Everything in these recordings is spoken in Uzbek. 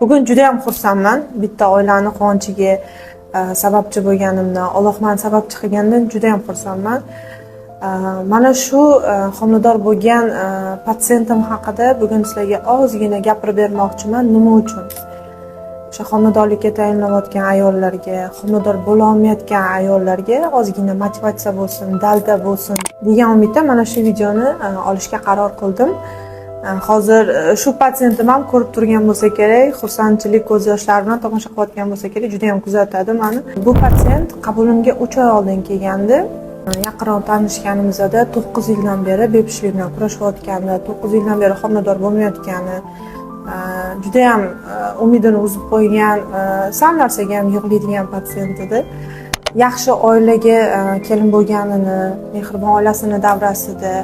Bugun juda ham xursandman. Bitta oilani quvonchiga sababchi bo'lganimdan, Alloh meni sababchi qilganidan juda ham xursandman. Mana shu homilador bo'lgan patsientim haqida bugun sizlarga ozgina gapirib bermoqchiman. Nima uchun? O'sha homiladorlikka tayinlanayotgan ayollarga, homilador bo'la olmayotgan ayollarga ozgina motivatsiya bo'lsin, dalda bo'lsin degan umidda mana shu videoni olishga qaror qildim. Hozir shu patsientim ham ko'rib turgan bo'lsa kerak, xursandchilik ko'z yoshlari bilan tomosha qilayotgan bo'lsa kerak, juda ham kuzatadi mani. Bu patsient qabulimga 3 oy oldin kelgandi. Yaqinroq tanishganimizda 9 yildan beri bepushtlik bilan kurashayotgandi, 9 yildan beri homilador bo'lmayotgani, judayam umidini uzib qo'ygan, sal narsaga ham yig'laydigan patsient edi. Yaxshi oilaga kelin bo'lganini, mehribon oilasini davrasida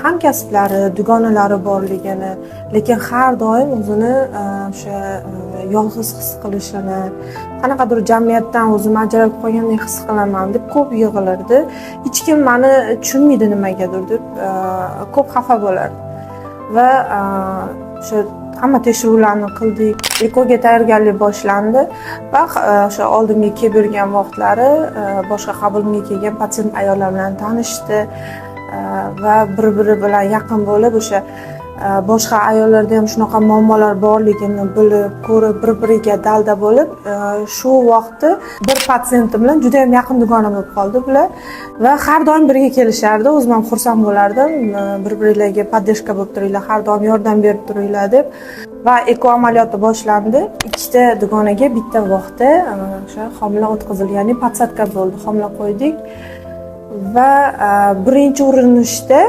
hamkasblari, dugonalari borligini, lekin har doim o'zini o'sha yolg'iz his qilishini, qanaqadir jamiyatdan o'zim ajralib qolgandek his qilaman deb ko'p yig'ilirdi. Hech kim mani tushunmaydi nimagadir deb ko'p xafa bo'lardi. Va o'sha hamma tekshiruvlarni qildik, ekoga tayyorgarlik boshlandi va o'sha oldimga kelib yurgan vaqtlari boshqa qabulimga kelgan patsient ayollar bilan tanishdi va bir-biri bilan yaqin bo'lib, o'sha boshqa ayollarda ham shunaqa muammolar borligini bilib, ko'rib, bir-biriga dalda bo'lib, shu vaqtda bir patsientim bilan juda ham yaqin dugona bo'lib qoldi bular va har doim birga kelishardi. O'zim ham xursand bo'lardim, bir-biringlarga поддержка bo'lib turinglar, har doim yordam berib turinglar deb. Va eko amaliyoti boshlandi. Ikkita dugonaga bitta vaqtda o'sha homila o'tkazildi, ya'ni подсадка bo'ldi, homila qo'ydik. Va birinchi urinishda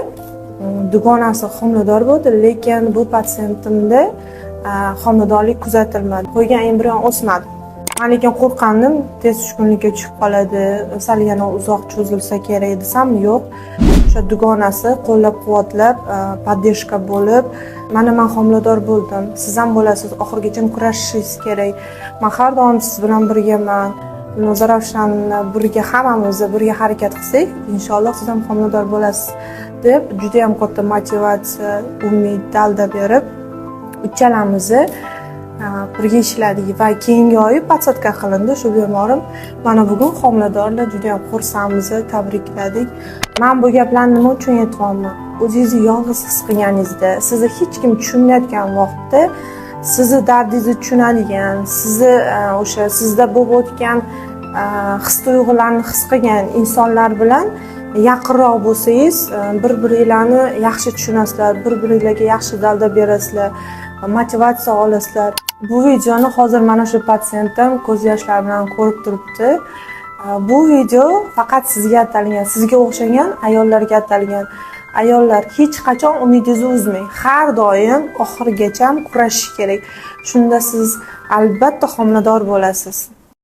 dugonasi homilador bo'ldi, lekin bu patsientimda homiladorlik kuzatilmadi. Qo'ygan embrion o'smadi. Men lekin qo'rqqandim, tez tushkunlikka tushib qoladi, sal yana uzoq cho'zilsa kerak desam, yo'q. O'sha dugonasi qo'llab-quvvatlab, поддержка bo'lib, mana men homilador bo'ldim, siz ham bo'lasiz, oxirigacha kurashishingiz kerak. Men har doim siz bilan birgaman. Zarafshanni birga, hammamiz birga harakat qilsak, inshaalloh siz ham homilador bo'lasiz deb juda ham katta motivatsiya, umid, dalda berib, uchalamizni birga ishladik va keyingi oyi подсадка qilindi shu bemorim. Mana bugun homiladorlar, juda ham xursandmiz, tabrikladik. Men bu gaplarni nima uchun aytyapman? O'zingizni yolg'iz his qilganingizda, sizni hech kim tushunmayotgan vaqtda sizni dardingizni tushunadigan, sizni o'sha sizda bo'lib o'tgan his tuyg'ularni his qilgan insonlar bilan yaqinroq bo'lsangiz, bir-biringlarni yaxshi tushunasizlar, bir-biringlarga yaxshi dalda berasizlar, motivatsiya olasizlar. Bu videoni hozir mana shu patsientim ko'z yoshlari bilan ko'rib turibdi. Bu video faqat sizga atalgan, sizga o'xshagan ayollarga atalgan. Ayollar, hech qachon umidingizni uzmang. Har doim oxirigacha kurashish kerak. Shunda siz albatta homilador bo'lasiz.